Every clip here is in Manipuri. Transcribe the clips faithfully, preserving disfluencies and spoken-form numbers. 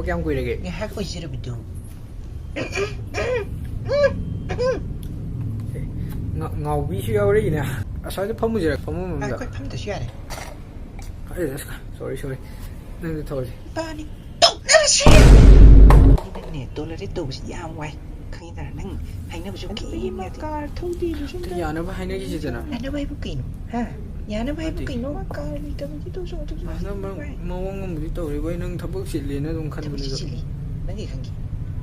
ꯀꯌꯥꯝ ꯀꯨꯏꯔꯒꯦ? ꯉꯥꯏꯍꯥꯛ ꯑꯣꯏꯖꯔꯕꯗꯨ꯫ ꯉꯥꯎꯕꯤꯁꯨ ꯌꯥꯎꯔꯛꯏꯅꯦ꯫ ꯑꯁ꯭ꯋꯥꯏꯗ ꯐꯝꯃꯨꯁꯤꯔ? ꯐꯝꯐꯝ ꯑꯝꯗ꯫ ꯑꯩꯈꯣꯏ ꯐꯝꯗꯁꯨ ꯌꯥꯔꯦ꯫ ꯑꯩ, ꯁꯣꯔꯤ, ꯁꯣꯔꯤ꯫ ꯅꯪꯗꯤ ꯊꯧꯔꯁꯤ꯫ ꯏꯕꯥꯅꯤ ꯇꯧꯅꯔꯁꯤ꯫ ꯅꯪꯅꯦ ꯇꯣꯂꯔꯦꯠ ꯇꯧꯕꯁꯤ ꯌꯥꯝ ꯋꯥꯏ꯫ ꯈꯪꯉꯤꯗꯅ ꯅꯪ ꯍꯥꯏꯅꯕꯁꯨ ꯑꯗꯨ ꯀꯩꯝ ꯏꯃꯥ ꯌꯥꯗꯦ꯫ ꯀꯥꯔ ꯊꯧꯗꯦ ꯂꯨꯁꯟꯗ꯫ ꯌꯥꯅꯕ ꯍꯥꯏꯅꯈꯤꯁꯤꯗꯅ꯫ ꯌꯥꯅꯕ ꯍꯥꯏꯕꯨ ꯀꯩꯅꯣ? ꯍꯥ? ꯌꯥꯅꯕ ꯍꯥꯏꯕꯨ ꯅꯠꯇꯦ꯫ ꯀꯩꯅꯣ? ꯃꯥ ꯀꯥꯔ ꯂꯩꯇꯕꯒꯤ ꯇꯧꯁꯨ ꯑꯗꯨꯁꯨ ꯑꯁ, ꯅꯪ ꯃꯔꯝ-, ꯋꯥꯏ꯫ ꯃꯑꯣꯡ ꯑꯃꯗꯤ ꯇꯧꯔꯤꯕ, ꯑꯩ ꯅꯪ ꯊꯕꯛ ꯆꯤꯜꯂꯦꯅ ꯑꯗꯨꯝ ꯊꯕꯛꯁꯤ ꯈꯟꯕꯅꯤꯗ꯫ ꯆꯤꯜꯂꯤ꯫ ꯅꯪꯗꯤ ꯈꯪꯒꯦ꯫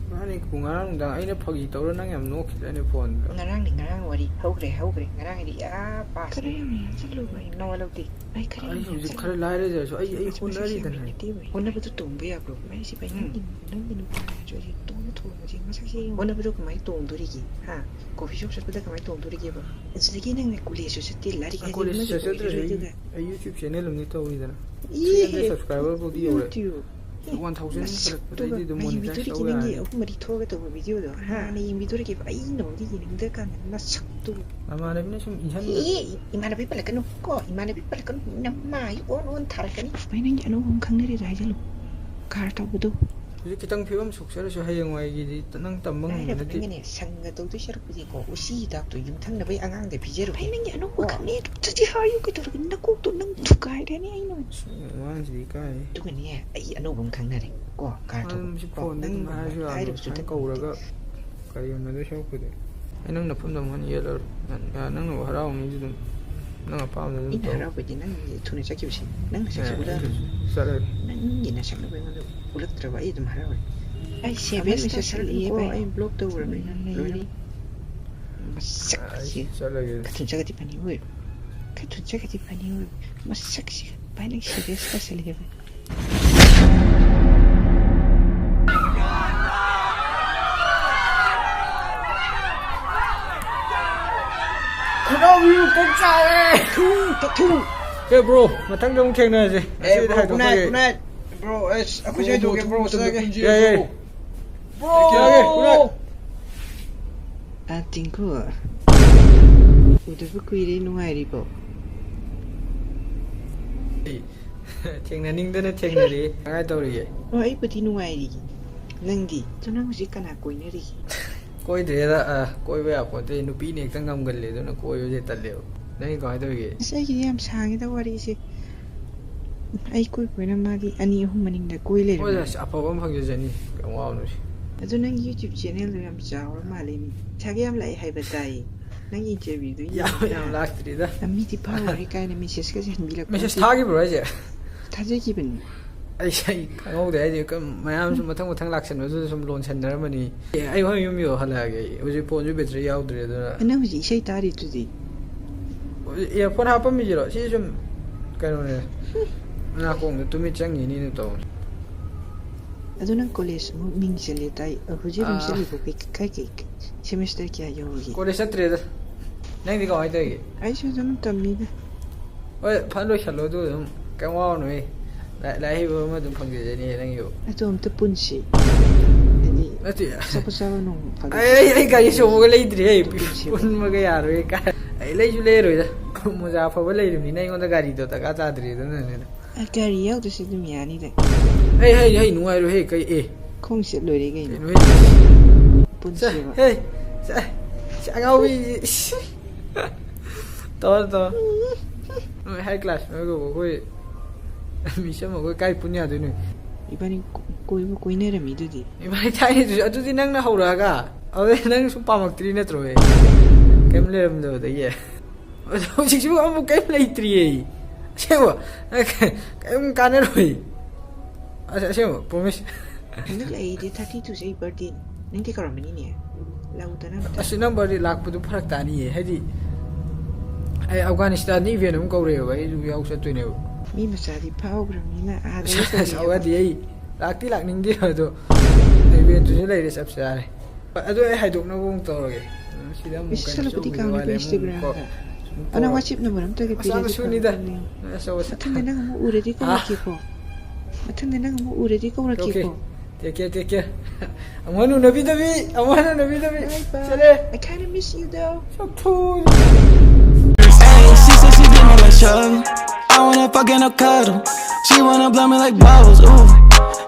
ꯃꯥꯅꯤ, ꯉꯔꯥꯡ ꯅꯨꯡꯗꯥꯡ ꯑꯩꯅ ꯐꯥꯒꯤ ꯇꯧꯔ ꯅꯪ ꯌꯥꯝ ꯅꯣꯛꯈꯤꯗꯥꯏꯅꯦ ꯐꯣꯟꯗ꯫ ꯉꯔꯥꯡꯅꯤ, ꯉꯔꯥꯡ ꯋꯥꯔꯤ ꯍꯧꯈ꯭ꯔꯦ, ꯍꯧꯈ꯭ꯔꯦ꯫ ꯉꯔꯥꯡꯒꯤꯗꯤ ꯑꯥ ꯄꯥꯁ꯫ ꯈꯔ ꯌꯥꯝ ꯌꯥꯟꯁꯤꯜꯂꯨꯕ꯫ ꯅꯋꯥ ꯂꯧꯗꯦ꯫ ꯑꯩ ꯈꯔ ꯑꯩ ꯌꯥꯝ ꯍꯧꯖꯤꯛ ꯌꯥꯟꯁꯤꯜꯂꯨꯕ꯫ ꯈꯔ ꯂꯥꯏꯔꯖꯔꯁꯨ ꯑꯩ, ꯑꯩ ꯃꯁꯤ, ꯃꯁꯤ ꯍꯣꯠꯅꯔꯤꯗꯅ꯫ ꯌꯥꯝ ꯅꯠꯇꯦꯕ꯫ ꯍꯣꯠꯅꯕꯗꯨ ꯇꯣꯡꯕ ꯌꯥꯕ꯭ꯔꯣ? ꯃꯥꯏꯁꯤ ꯚꯥꯏ, ꯎꯝ꯫ ꯅꯪꯒꯤ, ꯅꯪꯒꯤ ꯅꯨꯄꯥ ꯍꯥꯏꯔꯁꯨ ꯑꯩꯁꯦ ꯇꯣꯡꯕ ꯊꯣꯡꯕꯁꯦ ꯃꯁꯛꯁꯦ ꯌꯦꯡꯉꯣ꯫ ꯍꯣꯠꯅꯕꯗꯣ ꯀꯃꯥꯏꯅ ꯇꯣꯡꯗꯣꯔꯤꯒꯦ? ꯍꯥ? ꯀꯣꯐꯤ ꯁꯣꯞ ꯆꯠꯄꯗ ꯀꯃꯥꯏꯅ ꯇꯣꯡꯗꯣꯔꯤꯒꯦꯕ? ꯑꯗꯨꯗꯒꯤ ꯅꯪꯅ ꯀꯣꯂꯦꯖꯁꯨ ꯆꯠꯇꯦ, ꯂꯥꯏꯔꯤꯛ ꯍꯥꯏꯗꯤ ꯀꯣꯂꯦꯖ ꯑꯃꯠꯇ ꯆꯠꯆꯗ꯭ꯔꯁꯨ ꯑꯣꯏꯔꯔꯣꯏ ꯑꯩ, ꯑꯗꯨꯒ꯫ ꯑꯩ YouTube channel ꯑꯃꯗꯤ ꯇꯧꯔꯤꯗꯅ꯫ ꯏ, three hundred subscriber ꯐꯥꯎꯗꯤ ꯌꯧꯔꯦ꯫ YouTube꯫ ꯑꯦ, one thousand ꯅꯁꯛꯇꯨꯒ, ꯍꯦꯜꯂꯛꯄꯗꯩꯗꯤ ꯑꯗꯨꯝ ꯃꯥ monetize ꯌꯦꯡꯕꯤꯗꯣꯔꯤꯒꯦ ꯇꯧ ꯅꯪꯒꯤ ꯌꯥꯔꯅꯤ꯫ ꯑꯍꯨꯝ ꯃꯔꯤ ꯊꯣꯛꯑꯒ ꯇꯧꯕ videoꯗꯣ? ꯍꯥ? ꯃꯥꯅ ꯌꯦꯡꯕꯤꯗꯣꯔꯤꯒꯦꯕ, ꯑꯩ ꯅꯣꯡꯃꯗꯤ ꯌꯦꯡꯅꯤꯡꯗ꯭ꯔ ꯀꯥꯟꯗ ꯅꯁꯛꯇꯨꯒ꯫ ꯅꯃꯥꯟꯅꯕꯤꯅ ꯁꯨꯝ ꯏꯟꯁꯟꯕꯗꯣ꯫ ꯑꯦ, ꯏꯃꯥꯟꯅꯕꯤ ꯄꯜꯂꯛꯀꯅꯨ ꯀꯣ, ꯏꯃꯥꯟꯅꯕꯤ ꯄꯜꯂꯛꯀꯅꯨ, ꯅꯃꯥꯏ ꯑꯣꯟ ꯑꯣꯟ ꯊꯥꯔꯛꯀꯅꯤ꯫ ꯚꯥꯏ, ꯅꯪꯒꯤ ꯑꯅꯧꯕ ꯑꯃ ꯈꯪꯅꯔꯤꯗ ꯍꯥꯏꯖꯜꯂꯨ, ꯀꯥꯔ ꯊꯧꯕꯗꯣ꯫ ꯍꯧꯖꯤꯛ ꯈꯤꯇꯪ ꯐꯤꯕꯝ ꯁꯣꯛꯆꯔꯁꯨ ꯍꯌꯦꯡꯋꯥꯏꯒꯤꯗꯤ ꯅꯪ ꯇꯝꯕ ꯉꯝꯕ ꯂꯥꯏꯔꯕ ꯅꯠꯇꯦ꯫ ꯅꯪꯒꯅꯦ, ꯁꯪꯒ ꯇꯧꯗꯣꯏ ꯁꯔꯨꯛꯄꯨꯗꯤꯀꯣ, ꯎꯆꯤ ꯍꯤꯗꯥꯛꯇꯣ ꯌꯨꯝꯊꯪꯅꯕꯩ ꯑꯉꯥꯡꯗ ꯄꯤꯖꯔꯨꯒꯦ꯫ ꯚꯥꯏ, ꯅꯪꯒꯤ ꯑꯅꯧꯕ ꯀꯣ꯫ ꯈꯪꯅꯩ ꯑꯗꯨꯗꯤ ꯍꯥꯏꯌꯨ ꯀꯩꯗꯧꯔꯒꯦ? ꯅꯀꯣꯛꯇꯣ ꯅꯪ ꯊꯨꯒꯥꯏꯔꯅꯤ ꯑꯩꯅ꯫ ꯑꯁ, ꯑꯉꯥꯡꯁꯤꯗꯤ ꯏꯀꯥꯏ꯫ ꯑꯗꯨꯒꯅꯦ, ꯑꯩ ꯑꯅꯧꯕ ꯑꯃ ꯈꯪꯅꯔꯦ ꯀꯣ, ꯀꯥꯔ ꯊꯧꯕ꯫ ꯑꯗꯨꯝ ꯁꯤ ꯀꯣ, ꯐꯣꯟꯗ ꯑꯗꯨꯝ ꯅꯪꯒꯨꯝꯕ ꯍꯥꯏꯔꯁꯨ ꯌꯥꯕꯅꯤ, ꯂꯥꯏꯔꯕꯁꯨ ꯁꯨꯃꯥꯏꯅ ꯅꯪ ꯀꯧꯔꯒ ꯀꯔꯤ ꯌꯣꯟꯅꯗꯣꯏ ꯁꯔꯨꯛꯄꯨꯗꯤ꯫ ꯑꯩ ꯅꯪ ꯅꯐꯝꯗ ꯑꯃꯨꯛ ꯍꯟꯅ ꯌꯦꯠꯂꯔꯣꯏ꯫ ꯅꯪ, ꯅꯪꯅ ꯍꯔꯥꯎꯅꯤꯁꯨ ꯑꯗꯨꯝ ꯅꯪ ꯑꯄꯥꯝꯕꯗ ꯑꯗꯨꯝ ꯑꯩꯅ ꯇꯧ꯫ ꯍꯔꯥꯎꯕꯗꯤ ꯅꯪꯒꯤ ꯊꯨꯅ ꯆꯠꯈꯤꯕꯁꯦ꯫ ꯅꯪ ꯅꯁꯛꯁꯦ ꯑꯦ, ꯎꯠꯂꯛꯑꯅꯨ꯫ ꯑꯩꯁꯨ ꯆꯠꯂꯒꯦ꯫ ꯅꯪꯒꯤ ꯅꯁꯛꯅꯕꯨ ꯑꯩꯉꯣꯟꯗ ꯎꯠꯂꯛꯇ꯭ꯔꯕ ꯑꯩ ꯑꯗꯨꯝ ꯍꯔꯥꯎꯔꯦ꯫ ꯑꯩ ꯁꯦꯚꯦꯁ ꯑꯃꯅꯤ ꯇꯥꯁꯜꯂꯛꯑꯦ ꯆꯠꯁꯜꯂꯛꯑꯅꯨꯀꯣ, ꯚꯥꯏ꯫ ꯑꯩ block ꯇꯧꯈ꯭ꯔꯕꯅꯤꯅ ꯂꯣꯏꯔꯦ꯫ ꯂꯣꯏꯔꯦ꯫ ꯃꯁꯛꯁꯤ꯫ ꯑꯩ ꯆꯠꯂꯒꯦ꯫ ꯈꯔ ꯊꯨꯅ ꯆꯠꯈ꯭ꯔꯗꯤ ꯐꯅꯤ ꯑꯣꯏ꯫ ꯈꯔ ꯊꯨꯅ ꯆꯠꯈ꯭ꯔꯗꯤ ꯐꯅꯤ ꯑꯣꯏ꯫ ꯃꯁꯛꯁꯤ꯫ ꯚꯥꯏ, ꯅꯪ ꯁꯦꯚꯦꯁ ꯇꯥꯁꯜꯂꯛꯑꯦ, ꯚꯥꯏ꯫ ꯈꯅꯥꯎ ꯀꯣꯛ ꯆꯥꯛꯑꯦ꯫ ꯊꯨ, ꯊꯨ꯫ ꯑꯦ, bro, ꯃꯊꯪꯗ ꯑꯃꯨꯛ ꯊꯦꯡꯅꯔꯁꯦ꯫ ꯑꯦ, ꯉꯁꯤꯗꯤ bro, good night, ꯍꯥꯏꯗꯣꯛꯄꯒꯤ꯫ Good night, bro. ꯑꯁ, ꯑꯩꯈꯣꯏꯁꯨ ꯍꯥꯏꯗꯣꯛꯀꯦ, bro, ꯆꯠꯂꯒꯦ꯫ ꯌꯥꯏ, ꯌꯥꯏ꯫ Bro. ꯆꯠꯂꯒꯦ, good night. ꯑꯥ, ꯇꯤꯡꯀꯨ꯫ ꯎꯗꯕ ꯀꯨꯏꯔꯦ, ꯅꯨꯡꯉꯥꯏꯔꯤꯕꯣ? ꯑꯩ ꯊꯦꯡꯅꯅꯤꯡꯗꯅ ꯊꯦꯡꯅꯔꯦ꯫ ꯀꯃꯥꯏꯅ ꯇꯧꯔꯤꯒꯦ? ꯑꯣ, ꯑꯩꯕꯨꯗꯤ ꯅꯨꯡꯉꯥꯏꯔꯤꯌꯦ꯫ ꯅꯪꯗꯤ? ꯑꯗꯣ ꯅꯪ ꯍꯧꯖꯤꯛ ꯀꯅꯥ ꯀꯣꯏꯅꯔꯤꯒꯦ? ꯀꯣꯏꯗ꯭ꯔꯦꯗ꯫ ꯑ, ꯀꯣꯏꯕ ꯌꯥꯄꯣꯠꯇꯦ, ꯅꯨꯄꯤꯅ ꯍꯦꯛꯇ ꯉꯝꯒꯜꯂꯦ, ꯑꯗꯨꯅ ꯀꯣꯏꯕꯁꯦ ꯇꯜꯂꯦꯕ꯫ ꯅꯪꯒꯤ ꯀꯃꯥꯏꯅ ꯇꯧꯔꯤꯒꯦ? ꯑꯁ, ꯑꯩꯒꯤꯗꯤ ꯌꯥꯝ ꯁꯥꯡꯉꯦꯗ ꯋꯥꯔꯤꯁꯦ꯫ ꯑꯩ ꯀꯣꯏ ꯀꯣꯏꯅ ꯃꯥꯗꯤ ꯑꯅꯤ ꯑꯍꯨꯝ ꯃꯅꯤꯡꯗ ꯀꯣꯏ ꯂꯩꯔꯦ꯫ ꯍꯣꯏ, ꯑꯁ, ꯑꯐꯕ ꯑꯃ ꯐꯪꯖꯁꯅꯤ, ꯀꯩꯝ ꯋꯥꯒꯅꯨ ꯁꯤ꯫ ꯑꯗꯣ ꯅꯪꯒꯤ YouTube channelꯗꯣ ꯌꯥꯝ ꯆꯥꯎꯔ ꯃꯥꯜꯂꯦꯅꯦ, ꯄꯩꯁꯥꯒ ꯌꯥꯝ ꯂꯥꯛꯑꯦ ꯍꯥꯏꯕ ꯇꯥꯏꯌꯦ꯫ ꯅꯪꯒꯤ interviewꯗꯣ ꯌꯥꯝ ꯌꯦꯡꯕꯗ ꯌꯥꯝ ꯂꯥꯛꯇ꯭ꯔꯤꯗ꯫ ꯃꯤꯗꯤ ꯐꯥꯎꯔꯦ ꯀꯥꯏꯅ messageꯀꯁꯦ ꯍꯟꯕꯤꯔꯛꯄ꯫ Message ꯊꯥꯈꯤꯕ꯭ꯔꯣ ꯍꯥꯏꯁꯦ? ꯊꯥꯖꯈꯤꯕꯅꯤ꯫ ꯑꯩ ꯑꯩ ꯈꯪꯍꯧꯗꯦ ꯍꯥꯏꯗꯤ, ꯀꯝ-, ꯃꯌꯥꯝꯁꯨ ꯃꯊꯪ ꯃꯊꯪ ꯂꯥꯛꯁꯟꯕꯗꯨꯗ ꯁꯨꯝ ꯂꯣꯟꯁꯟꯅꯔꯝꯃꯅꯤ꯫ ꯑꯦ, ꯑꯩ ꯍꯣꯔꯦꯟ ꯌꯨꯝ ꯌꯧꯔ ꯍꯜꯂꯛꯑꯒꯦ ꯑꯩ꯫ ꯍꯧꯖꯤꯛ phoneꯁꯨ battery ꯌꯥꯎꯗ꯭ꯔꯦ, ꯑꯗꯨꯅ꯫ ꯅꯪ ꯍꯧꯖꯤꯛ ꯏꯁꯩ ꯇꯥꯔꯤꯗꯨꯗꯤ? Earphone ꯍꯥꯞꯄꯝꯃꯤꯁꯤꯔꯣ? ꯁꯤ ꯁꯨꯝ ꯀꯩꯅꯣꯅꯦ, ꯅꯥꯀꯣꯡꯗ ꯇꯨꯃꯤꯠ ꯆꯪꯉꯤꯅꯤꯅ ꯇꯧꯕꯅꯦ꯫ ꯑꯗꯨ ꯅꯪ college ꯑꯃꯨꯛ ꯃꯤꯡ ꯆꯜꯂꯦ ꯇꯥꯏ꯫ ꯍꯧꯖꯤꯛ ꯑꯗꯨꯝ ꯑꯥ꯫ ꯆꯠꯂꯤꯕꯣ? ꯀꯩ, ꯀꯩ, ꯀꯩ semester ꯀꯌꯥ ꯌꯧꯔꯒꯦ? College ꯆꯠꯇ꯭ꯔꯦꯗ꯫ ꯅꯪꯗꯤ ꯀꯃꯥꯏꯅ ꯇꯧꯔꯤꯒꯦ? ꯑꯩꯁꯨ ꯑꯗꯨꯝ ꯇꯝꯃꯤꯗ꯫ ꯍꯣꯏ, ꯐꯖꯅ ꯂꯣꯏꯁꯜꯂꯣ, ꯑꯗꯨ ꯑꯗꯨꯝ ꯀꯩꯝ ꯋꯥꯒꯅꯨꯍꯦ꯫ ꯂꯥꯏ-, ꯂꯥꯏꯔꯤꯛ ꯍꯩꯕ ꯑꯃ ꯑꯗꯨꯝ ꯐꯪꯖꯖꯅꯤꯍꯦ ꯅꯪꯒꯤꯕꯨ꯫ ꯑꯗꯣ ꯑꯝꯇ ꯄꯨꯟꯁꯤ꯫ ꯍꯥꯏꯗꯤ ꯅꯠꯇꯦ꯫ ꯑꯆꯥꯄꯣꯠ ꯆꯥꯕ ꯅꯣꯡ ꯐꯥꯗꯣꯛ ꯑꯩ, ꯑꯩ, ꯑꯩ ꯒꯥꯔꯤ ꯑꯆꯧꯕꯒ ꯂꯩꯇ꯭ꯔꯤ, ꯑꯩ ꯄꯨꯟꯁꯦꯕ꯫ ꯄꯨꯟꯕꯒ ꯌꯥꯔꯣꯏ ꯀꯥꯏ꯫ ꯑꯩ ꯂꯩꯁꯨ ꯂꯩꯔꯣꯏꯗ꯫ ꯃꯣꯖꯥ ꯑꯐꯕ ꯂꯩꯔꯤꯕꯅꯤꯅ ꯑꯩꯉꯣꯟꯗ ꯒꯥꯔꯤꯗꯣ ꯗꯔꯀꯥꯔ ꯇꯥꯗ꯭ꯔꯤ, ꯑꯗꯨꯅꯅꯦꯗ꯫ ꯑ, ꯒꯥꯔꯤ ꯌꯥꯎꯗ꯭ꯔꯁꯨ ꯑꯗꯨꯝ ꯌꯥꯅꯤꯗ꯫ ꯑꯩ, ꯑꯩ, ꯑꯩ ꯅꯨꯡꯉꯥꯏꯔꯣꯏꯍꯦ, ꯀꯩ, ꯑꯦ꯫ ꯈꯣꯡ ꯆꯠ ꯂꯣꯏꯔꯦ ꯀꯩꯅꯣ꯫ ꯀꯩꯅꯣꯍꯦ? ꯆ-, ꯄꯨꯟꯁꯦꯕ꯫ ꯍꯦ, ꯆ-, ꯁꯤ ꯑꯉꯥꯎꯕꯤ, ꯏꯁ꯫ ꯇꯧꯔ, ꯇꯧꯔ꯫ ꯅꯣꯏ high class ꯅꯣꯏꯒꯕꯨ ꯑꯩꯈꯣꯏ ꯃꯤꯁ ꯑꯃ ꯑꯩꯈꯣꯏ ꯀꯥꯏ ꯄꯨꯟ ꯌꯥꯗꯣꯏꯅꯣ? ꯏꯕꯥꯅꯤ ꯀꯣ-, ꯀꯣꯏꯕ ꯀꯣꯏꯅꯔꯝꯃꯤꯗꯨꯗꯤ꯫ ꯏꯕꯥꯅꯤ ꯊꯥꯏꯅꯗꯨꯁꯨ, ꯑꯗꯨꯗꯤ ꯅꯪꯅ ꯍꯧꯔꯛꯑꯒ꯫ ꯑꯗꯨꯗꯤ ꯅꯪ ꯁꯨꯝ ꯄꯥꯝꯃꯛꯇ꯭ꯔꯤ ꯅꯠꯇ꯭ꯔꯣ, ꯑꯦ? ꯀꯩꯝ ꯂꯩꯔꯝꯗꯕꯗꯒꯤ꯫ ꯑꯗꯣ ꯍꯧꯖꯤꯛꯁꯤꯕꯨ ꯑꯃꯨꯛ ꯀꯩꯝ ꯂꯩꯇ꯭ꯔꯤꯌꯦ꯫ ꯑꯁꯦꯡꯕ꯫ ꯀꯩꯝ ꯀꯥꯟꯅꯔꯣꯏ꯫ ꯑꯁ-, ꯑꯁꯦꯡꯕ, promise꯫ ꯍꯟꯗꯛ ꯂꯩꯔꯤꯗꯤ thirty twoꯁꯦ ꯑꯩ birthdayꯅꯤ꯫ ꯅꯪꯗꯤ ꯀꯧꯔꯝꯃꯅꯤꯅꯦ꯫ ꯂꯧꯗꯅ ꯑꯝꯇ꯫ ꯑꯁ, ꯅꯪ birthday ꯂꯥꯛꯄꯗꯨ ꯐꯔꯛ ꯇꯥꯅꯤꯌꯦ꯫ ꯍꯥꯏꯗꯤ, ꯑꯩ ꯑꯐꯒꯥꯅꯤꯁꯇꯥꯟꯗ event ꯑꯃ ꯀꯧꯔꯛꯑꯦꯕ, ꯑꯩꯁꯨ ꯌꯥꯎ ꯆꯠꯇꯣꯏꯅꯦꯕ꯫ ꯃꯤ ꯃꯆꯥꯗꯤ ꯐꯥꯎꯈ꯭ꯔꯕꯅꯤꯅ ꯑꯥꯗ ꯑꯁ, ꯁꯥꯎꯒꯗꯤ ꯑꯩ ꯂꯥꯛꯇꯤ ꯂꯥꯛꯅꯤꯡꯗꯦ, ꯑꯗꯣ eventꯇꯨꯁꯨ ꯂꯩꯔꯦ, ꯆꯞ ꯆꯥꯔꯦ꯫ ꯑꯗꯣ ꯑꯩ ꯍꯥꯏꯗꯣꯛꯅꯕ ꯑꯃꯨꯛ ꯇꯧꯔꯒꯦ꯫ ꯁꯤꯗ ꯑꯃꯨꯛ ꯏꯁ, ꯀꯩꯅꯣ ꯁꯂꯄꯇꯤ ꯆꯧꯕꯤꯗ ꯀꯥꯡꯅ ꯋꯥꯂꯦ ꯑꯃꯨꯛ Instagramꯗ꯫ ꯀꯣ꯫ ꯁꯨꯝ ꯑ, ꯅꯪ ꯀꯣ-, WhatsApp number ꯑꯝꯇꯒ ꯃꯆꯥ ꯄꯤꯔꯗꯤ ꯃꯁꯨꯅꯤꯗ꯫ ꯐꯒꯗꯕꯅꯦ꯫ ꯑꯆꯧꯕ ꯁꯥ-, ꯃꯊꯪꯗ ꯅꯪ ꯑꯃꯨꯛ ꯎꯔꯗꯤ ꯑꯥ꯫ ꯀꯧꯔꯛꯀꯦꯀꯣ꯫ ꯃꯊꯪꯗ ꯅꯪ ꯑꯃꯨꯛ ꯎꯔꯗꯤ Okay, okay. ꯀꯧꯔꯛꯀꯦꯀꯣ꯫ Take care, take care. ꯑꯃꯨꯛ ꯍꯟꯅ ꯎꯅꯕꯤꯗꯕꯤ, ꯑꯃꯨꯛ ꯍꯟꯅ ꯎꯅꯕꯤꯗꯕꯤ꯫ Bye bye. ꯆꯠꯂꯦ꯫ I kinda miss you though. ꯆꯣꯛꯊꯣꯛ꯫ Hey, she said she did my last show. I wanna fuck and no cuddle. She wanna blow me like bubbles, ooh.